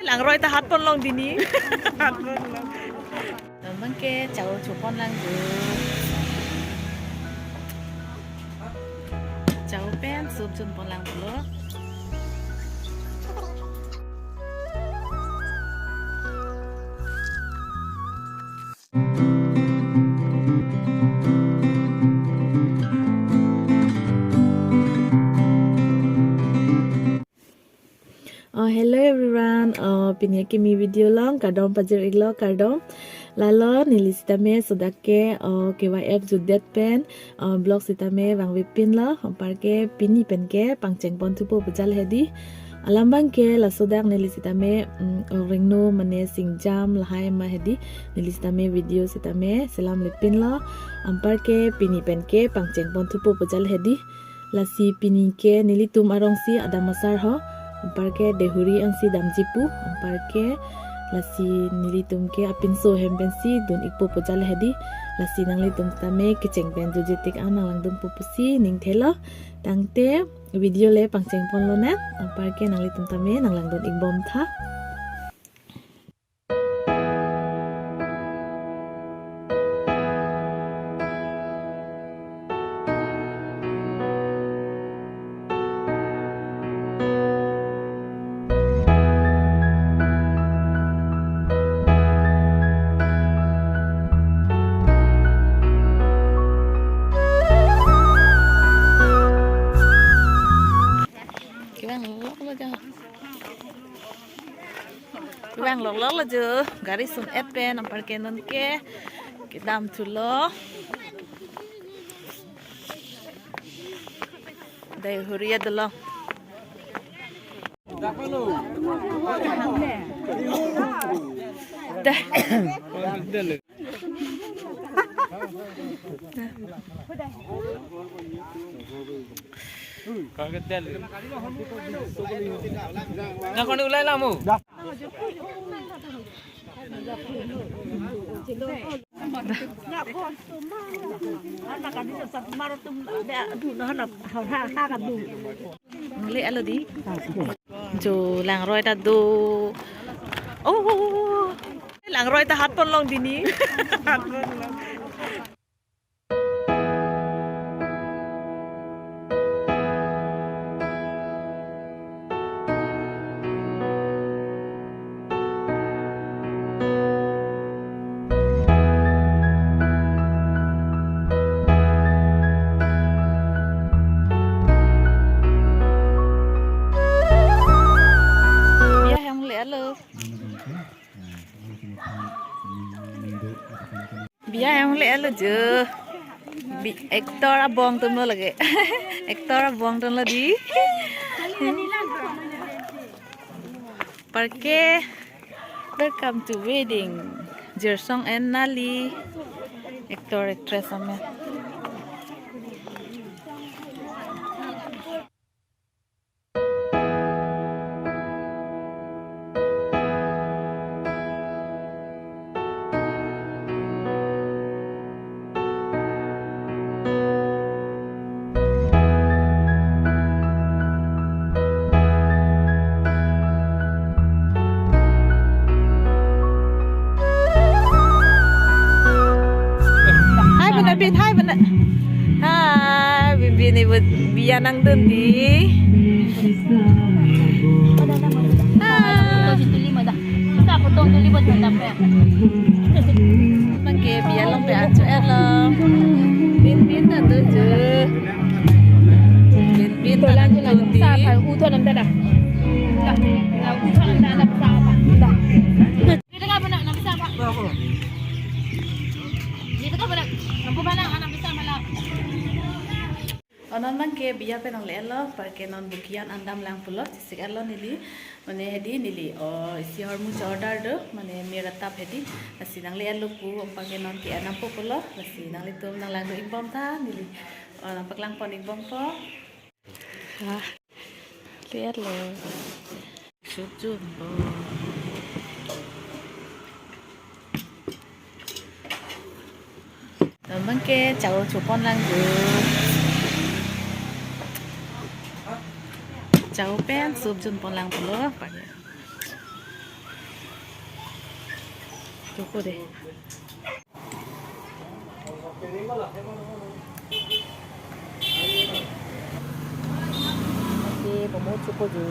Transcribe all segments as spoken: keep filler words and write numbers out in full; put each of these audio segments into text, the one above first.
Langroi ta hat ponlong dini. Hat ponlong. Abang ke chow chopon lang do. Chow pen soup chun ponlang pulo. Oh, hello everyone. Oh, pini akimi video along kardom pajir-iklo, kardom. Lalo neli sitame sodak ke, oh, K Y F jutdet pen, oh, vlog sitame vangvepinlo, anparke pini pen ke pangcheng pon thupo pujal hedi. Alam abang ke lasodak neli sitame, mm, oh, rengno mane singjam lahai ma hedi. Neli sitame video sitame selamlepinlo, anparke pini pen ke pangcheng pon thupo pujal hedi. Lasi pini ke nelitum arongsi adam asar ho, anparke dehuri ansi damji pu, anparke lasi nelitum ke apinso hem pensi dun-ikpo pujal hedi. Lasi nanglitum tame kecheng pen jutje tik-an nanglangdunpo pusi ning thelo. Tangte video le pangcheng ponlonang, anparke nanglitum tame nanglangdun-ikbom tha. Kevang loklok lo jo. Kevang loklok lo jo. Gari sum-et pen anparke non ke kedam thulo. Dehuri adolo. Dah. Nang kone ulai lamu. Nang le alo di. Jo langroi ta do. Oh, langroi ta hat ponlong dini. Hat ponlong. Biya hem le alo. Biya hem le alo jo. Bi-, actor abong atum lo lake. Actor abong atum lo di. Anparke, welcome to wedding. Jirsong and Nali. Actor, actress amen. Hai, bana, Bin, hai, bana. Hai, Bin, Bin, ibu Biya nangdun di. Hai. Sa kotong tuli buat mantap ya. Abang ke Biya along pe acho-etlo. Bin Bin ta do jo. Bin Bin ta do di. Sa pa uthon nam ta da. Da. Uthon nam ta da sa pa. Da. Dito ka ba na, nabisa pa. Dito ka ba na, nabisa mala. Oh, non abang ke Biya pen nangle-etlo, anparke non bukian an damlang pulo, chesik-etlo neli, mane hedi neli, oh, isi ahormu che-order do, mane mir atap hedi, lasi nangle-etlo pu, anparke non ke-en dampo pulo, lasi nanglitum nanglangdun-ikbom tha, neli, oh, nangpaklang pon-ikbompo. Ah, le-etlo. Shoot chunpo. Abang ke chow chopon lang do. Chow pen soup chun ponlang pulo. Chopo de. Ate momo chopo jo.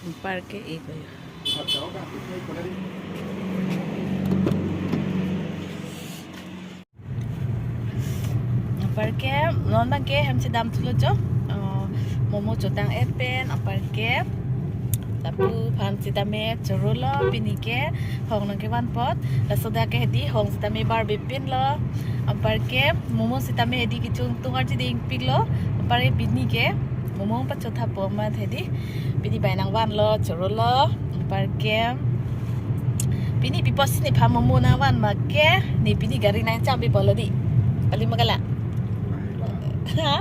Anpar ke iko ya. Anpar ke non abang ke hem chedam thulo jo. Oh, momo chotang-et pen anpar ke lapu aphan sitame chorolo, pini ke hong nangkevan apot. Laso dak ke hedi hong sitame bar bepin lo. Anpar ke momo sitame hedi kechung tung arji dingpik lo. Anpar ke pini ke momo pachothapo amat hedi pini bai nangvanlo, chorolo. Anpar ke pini pi apotsi nephan momo nangvan ma ke, ne pini gari nangcham pi pulo di. Kali ma kalang? Ha?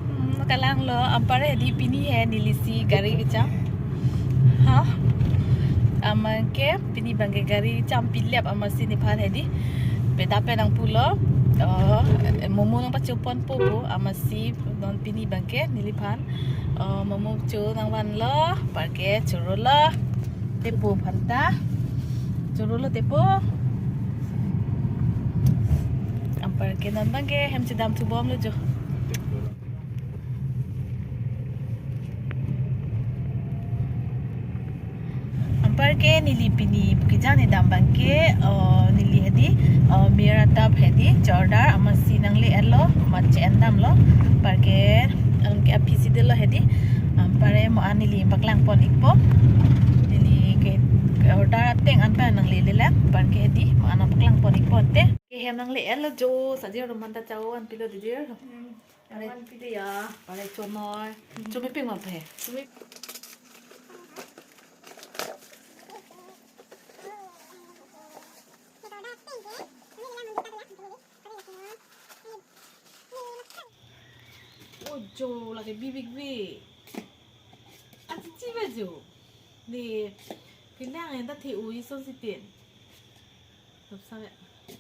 Hmm, kalang lo, anpar hedi pini he nelisi gari kecham. Ha? Amat ke pini abang ke gari champilep amatsi nephan hedi beda pen nangpulo. Oh, momo nangpachoponpo pu amatsi non pini abang ke neliphan, oh, momo cho nangvanlo, anpar ke chorolo. Tepo aphanta. Chorolo tepo. Anpar ke non abang ke hem chedam thubomlo jo. Anpar ke neli pini pu kejang nedam abang ke, oh, neli hedi, oh, mir atap hedi, chordar amatsi nangle-etlo, amat che-endamlo. Anpar ke, um, ke aphisi dolo hedi. Anpar ke mo-an neli paklangpon ikpo. Neli ke, ke order ateng anpar nanglele lang. Anpar ke hedi mo-an paklangpon ikpo te. Ke hem nangle-etlo jo, saji roman ta chau an pilo didi. Hmm. Are. An pide ya. Are chonoi. Hmm. Chomepik ma phe. Chome- Oh jo, lake bibik bi. Achichi ba jo. Di, kelang enta the-o-i so sitin. Top sa ve.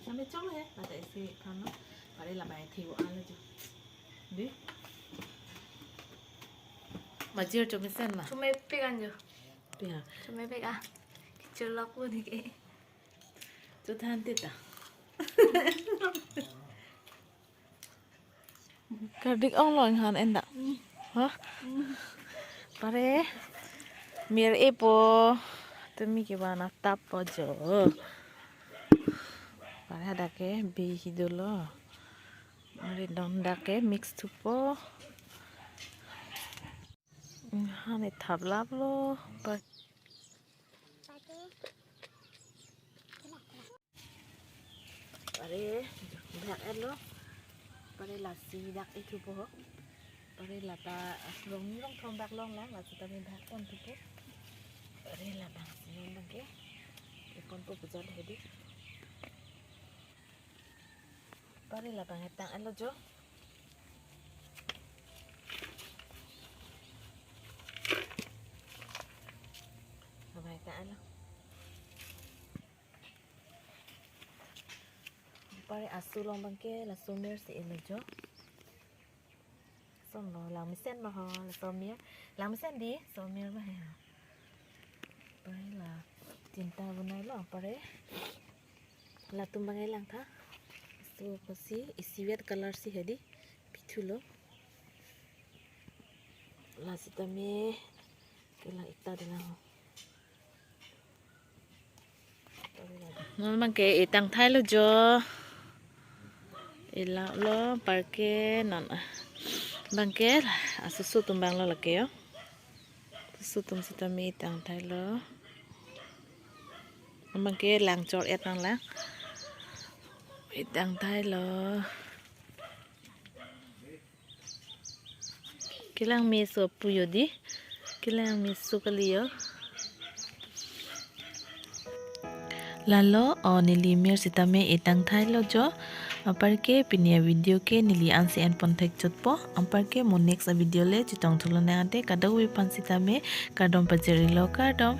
Same chong he, lata isi kama. Pare labang the-o-an lo jo. Di. Majir chomesen ma. Chomepik an jo. Pia. Chomepik ah. Kechelok pun ke. Chothan tita. Kardik ong lo inghan enda. Ha? Pare mir epo. Tumi kevan atap po jo. Pare hadak ke bihi dolo. Are non dak ke mix thupo. Inghan ethap laplo. Pa- Pare, bhak-etlo. Pare lasi dak ithupo ho. Pare lata rong ni rong thom bak long lang, lasi tame bhakpon thupo. Pare labangsi non abang ke. Iponpo pujal hedi. Pare labang etang-etlo jo. Labang etang-etlo. Pare asu along abang ke laso mir si etlo jo. Lason lo, langmesen ma ho, laso mir. Langmesen di, laso mir ma he ho. Pare la tinta bonailo, pare latum abang ke langtha. Laso apotsi isivet color si hedi pithulo. Lasitame kelang ikta de lang ho. Non abang ke etang thailo jo. Ilak lo, anpar ke non, ah, abang ke asoso atum abang lo lake yo. Asoso atum sitame etang thailo. Abang ke lang chor-et nang lang. Etang thailo. Kelang meso pu yo di. Kelang meso kali yo. Lalo, o neli mir sitame etang thailo jo. Anparke pini a-video ke neli ansi enpon thekchotpo. Anparke mo next a-video le chetong thulo nang ate kadokave aphan sitame kardom pajirlo, kardom.